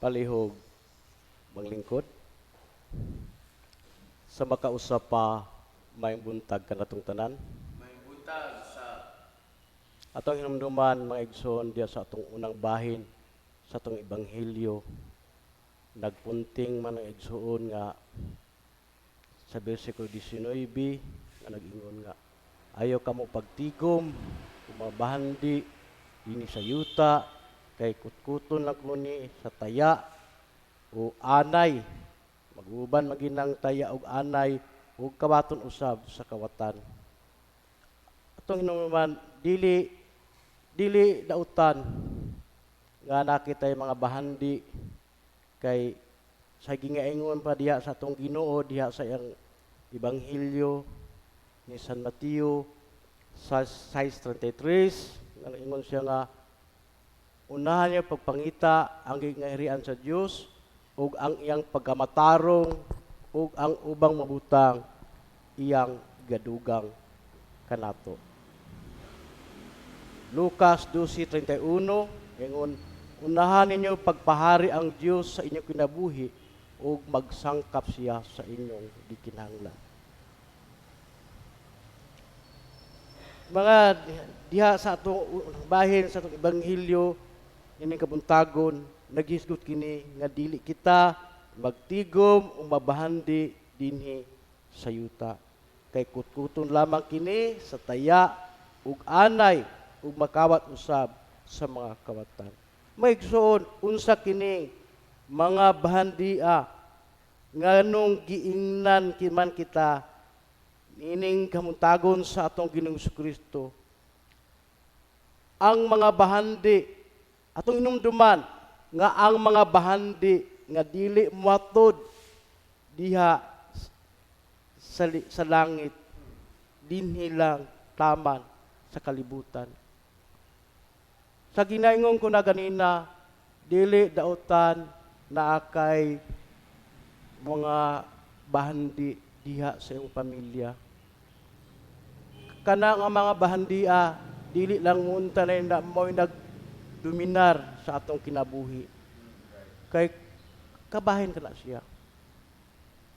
Palihog maglingkod. Sa makausap pa, may buntag kanatong tanan. May buntag sa Atong hinumduman, mga igsoon, diya sa atong unang bahin sa atong ebanghelyo, nagpunting man ang igsoon nga sa versikulo 19 nga nag-ingon nga ayaw kamo pagtigom ug mabahandi dinhi sa yuta kay kutkuton lang kuno ni sa taya o anay, maguban maginang taya og anay ug kawaton usab sa kawatan. Atong hinumduman, dili dili dautan nga nakitay mga bahandi kay sa gingaingon pa diha sa atong Ginoo diha sa iyang ebanghelyo ni San Mateo sa 6:33 nga ingon siya nga unahan niyo pagpangita ang gingaharian sa Dios ug ang iyang pagkamatarong ug ang ubang mabutang iyang gadugang kanato. Lucas 12:31 ingon, unahan ninyo pagpahari ang Dios sa inyong kinabuhi ug magsangkap siya sa inyong gikinahanglan. Mga diha sa atong bahin sa atong ebanghelyo ining kabuntagon, naghisgot kini nga dili kita magtigom o mabahandi dinhi sa yuta kay kutkuton lamang kini sa taya ug anay ug makawat usab sa mga kawatan. Maigsoon, unsa kining mga bahandia nganong giingnan man kita ining kamuntagon sa atong Ginoong Kristo? Ang mga bahandi, atong hinumduman nga ang mga bahandi nga dili moatod diha sa langit, dinhi lang taman sa kalibutan. Sa ginaingon ko na ganina, dili dautan naa kay mga bahandi diha sa iyong pamilya. Kana nga mga bahandia, dili lang munta na mo'y nagdominar sa atong kinabuhi. Kay kabahin ka na siya.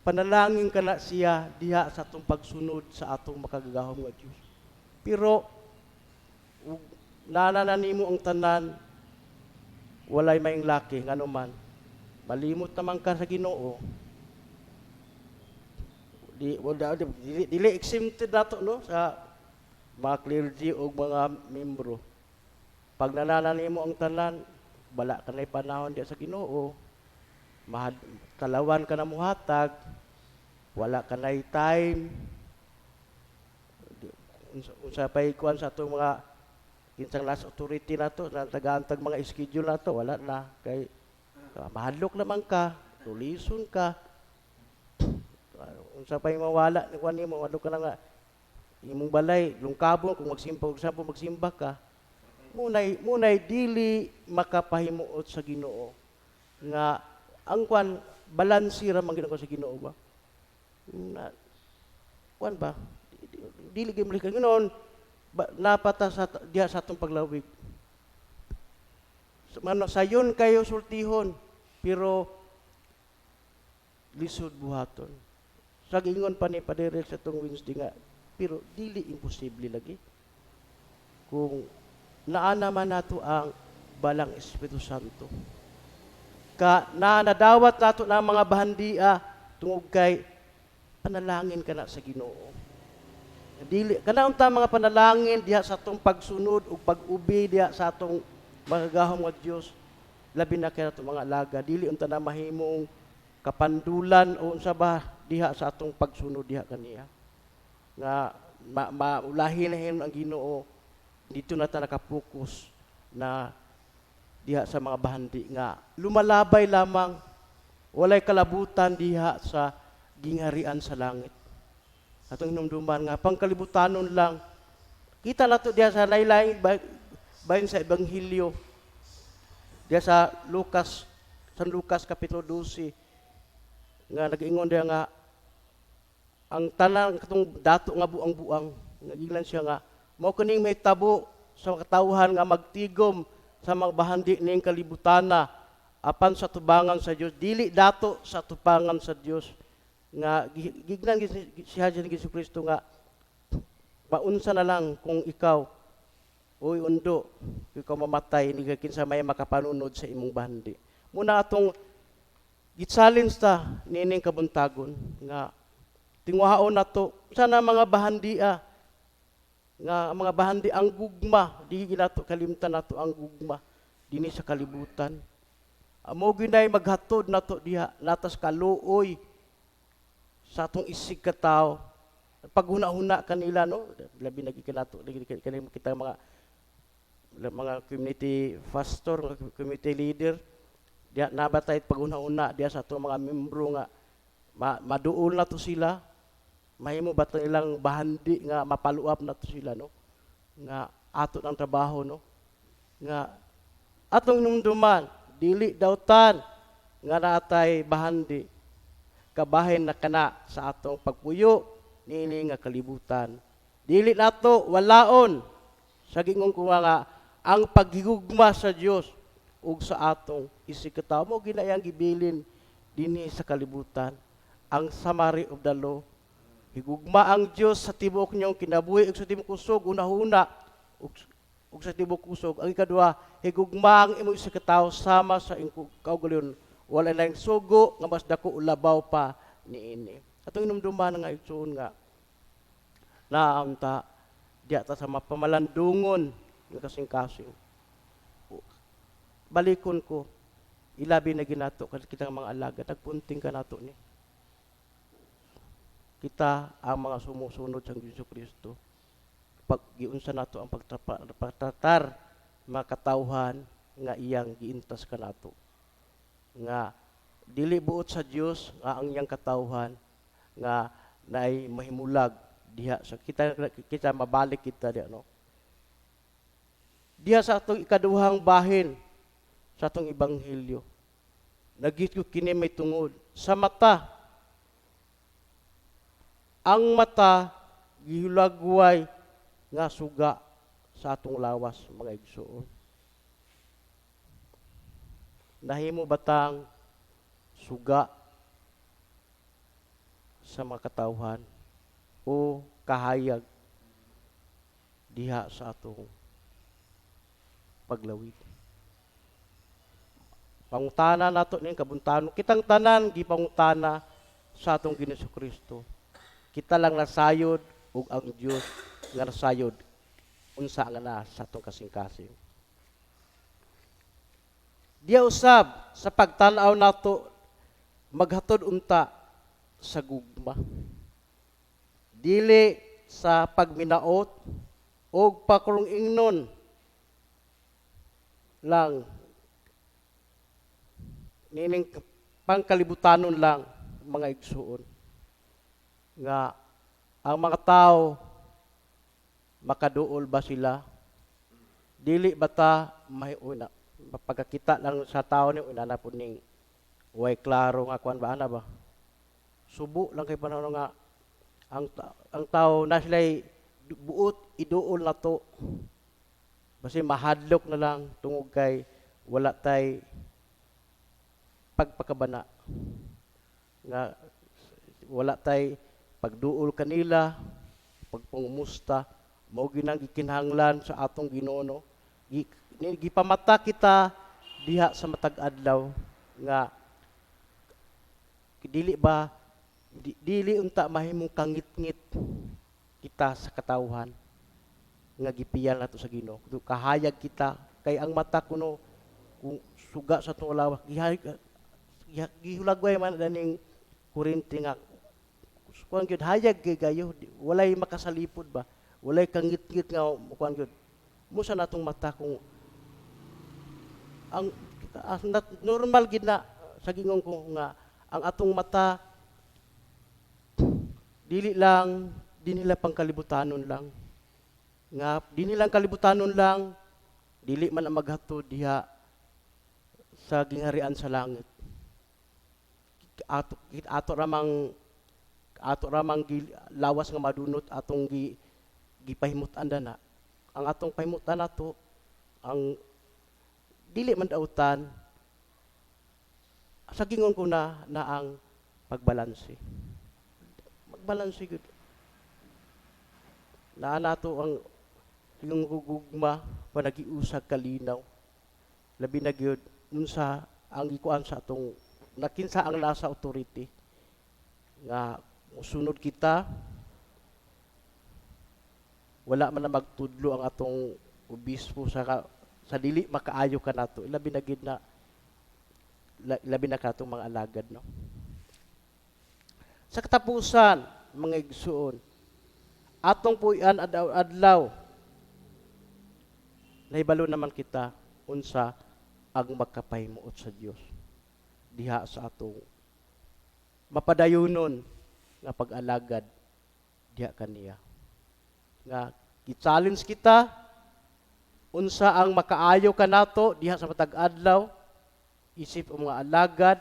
Panalangin ka na siya diha sa atong pagsunod sa atong makagagahom nga Dios. Pero ug nana na nimo ang tanan, walay maing laki, ngano man malimot naman ka sa Ginoo. Di wala, dili, dili exempted nato, no, sa mga clergy o mga membro. Pag nanana nimo ang tanan, wala ka na'y panahon diya sa Ginoo, mahad, kalawan ka na muhatag, wala ka na'y time. Unsa pa'y kuan sa atong mga kinsang last authority nato na tagaantag mga schedule nato, wala na kay mahadlok naman ka, tulison ka. Unsa pa'y mawala ni kuan nimo, mahadlok ka na nga imong balay lungkabon kung magsimba, example, magsimba ka. Munay dili makapahimuot sa Ginoo nga ang kwan, balanse ra man gid sa Ginoo ba na kwan ba, dili gyud mo ginoon ba, napata sa diha sa atong paglawig. Mano sayon kayo sultihon pero lisod buhaton. Sa giingon pa ni Padre sa atong Wednesday nga pero dili imposible lagi kung naa naman nato ang balang Espiritu Santo ka na nadawat nato na mga bahandia tungod kay panalangin ka na sa Ginoo. Dili kana unta mga panalangin diha sa atong pagsunod ug pag-ubi diha sa atong makagagahom nga Dios, labi na kay atong mga alaga, dili unta na mahimong kapandulan o unsa ba diha sa atong pagsunod diha kaniya nga maulahin na ang Ginoo. Dito na ta nakapokus na diha sa mga bahandi nga lumalabay lamang, walay kalabutan diha sa gingharian sa langit. Atong hinumduman nga pangkalibutanon lang. Kita nato diha sa laylay bahin sa ebanghelyo diha sa Lucas, San Lucas kapitulo 12 nga nag-ingon diha nga ang tanan katong dato nga buang-buang, naginglan siya nga mao kining mahitabo sa katawhan nga magtigom sa mga bahandi ning kalibutana. Apan sa tubangan sa Dios, dili dato sa tubangan sa Dios nga gignan siya ni Kristo nga maunsa na lang kung ikaw, uy undo, ikaw mamatay ni kinsa may makapanunod sa imong bahandi. Muna atong gi-challenge ta niining kabuntagon nga tinguhaon nato sana mga bahandia nga mga bahandi ang gugma. Di ginato kalimtan nato ang gugma dinhi sa kalibutan. Amo ginay maghatod nato diha natas kaluoy sa atong isig ka tawo, paghuna-huna kanila, no? Labi na gid nato kita mga community pastor, mga community leader diha, naa ba tay paghuna-huna diha sa atong mga membro nga maduol na to sila, mahimo ba nilang bahandi nga mapaluap na to sila, no? Nga ato ng trabaho, no? Nga atong numduman, dili dautan nga naatay bahandi, kabahin na kana sa atong pagpuyo niini nga kalibutan. Dili nato walaon sa gingon ko nga ang paghigugma sa Dios ug sa atong isig katawo mo ginayang gibilin dinhi sa kalibutan. Ang summary of the law: higugma ang Dios sa tibuok niyong kinabuhi ug sa tibuok kusog, hunahuna ug sa tibuok kusog. Ang ikaduha, higugma ang imong isig katawo sama sa imong kaugalingon. Wala nang sugo nga mas dako o labaw pa niini. Atong inumduman nga, igsoon, nga naunta diya ta sa mapamalandungon nga kasing-kasing. Balikon ko, ilabi na ginato kitang mga alaga, nagpunting ka nato ni. Kita ang mga sumusunod sa Jesu Kristo. Pag giunsa nato ang pagtratar mga katawhan nga iyang giintas kanato. Nga dili buot sa Dios nga ang iyang katawhan nga naay mahimulag diha sa kita kita mabalik kita diha, no? Diha sa atong ikaduhang bahin sa atong ebanghelyo, nagit ko kini may tungod sa mata. Ang mata gihulagway nga suga sa atong lawas, mga igsoon. Nahimo batang suga sa mga katawhan o kahayag diha sa atong paglawig? Pangutana nato ning kabuntanon. Kitang tanan gipangutana sa atong Ginoong Kristo. Kita lang nasayod ug ang Dios nga nasayod unsa nga na sa atong kasing-kasing. Diya usab sa pagtan-aw nato, maghatod unta sa gugma. Dili sa pagminaot o pakurong ingnon lang nining pangkalibutanon lang, mga igsuon, nga ang mga tao makaduol ba sila? Dili ba ta may una pagkakita lang sa tao ni una na pud ning way klaro nga kuan ba ana ba, subo lang kay panahon nga ang tao na sila'y buot iduol na to, basi mahadlok na lang tungod kay wala tay pagpakabana, nga wala tay pagduol kanila, pagpangumusta. Mao ginang gikinahanglan sa atong Ginoo, no? Gipamata kita diha sa matag adlaw nga dili ba dili unta mahimong kangitngit kita sa katawhan nga gipiyal nato sa Ginoo. Kahayag kita kay ang mata kuno kung suga sa atong lawas. Gihulagway man daning kurente nga kuan gyud, hayag kay gayo, walay makasalipod ba, walay kangitngit nga kuan gyud mo sa natong mata. Kung ang normal gid na sa gingon ko nga ang atong mata dili lang di nila pangkalibutanon lang, nga di nilang kalibutanon lang, dili man ang maghatod diha sa gingharian sa langit. Ato ramang lawas nga madunot atong gipahimut-an na ang atong pahimutan nato ang dili man dautan. Sa gingon ko na na ang pagbalanse. Magbalanse gud. Naa nato ang yung gugma panagiusag kalinaw. Labi na gyud unsa ang gikuan sa atong nakinsa ang nasa authority nga musunod kita, wala man na magtudlo ang atong obispo sa dili makaayo kanato, labi na gid na labi na katong mga alagad, no? Sa katapusan, mga igsuon, atong puy-an adlaw adlaw, nahibalo naman kita unsa ang makapahimuot sa Dios diha sa atong mapadayonon nga pag-alagad diha kaniya, nga gi-challenge kita unsa ang makaayo kanato diha sa matag adlaw isip ang mga alagad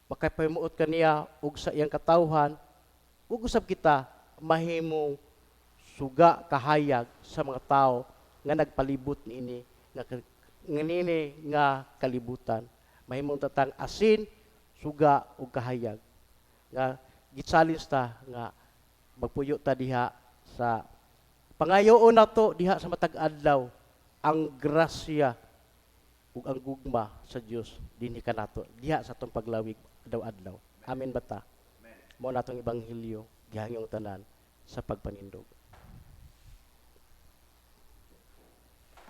makapahimuot kaniya ug sa iyang katawhan, ug usab kita mahimong suga, kahayag sa mga tao nga nagpalibot niini nga nini nga kalibutan. Mahimong tatang asin, suga ug kahayag nga gi-challenge ta nga magpuyo ta diha sa pangayoon nato diha sa matag adlaw ang grasya ug ang gugma sa Dios dinhi kanato diha sa atong paglawig adlaw-adlaw. Amen ba ta? Mao natong ebanghelyo gihangyong tanan sa pagpanindog.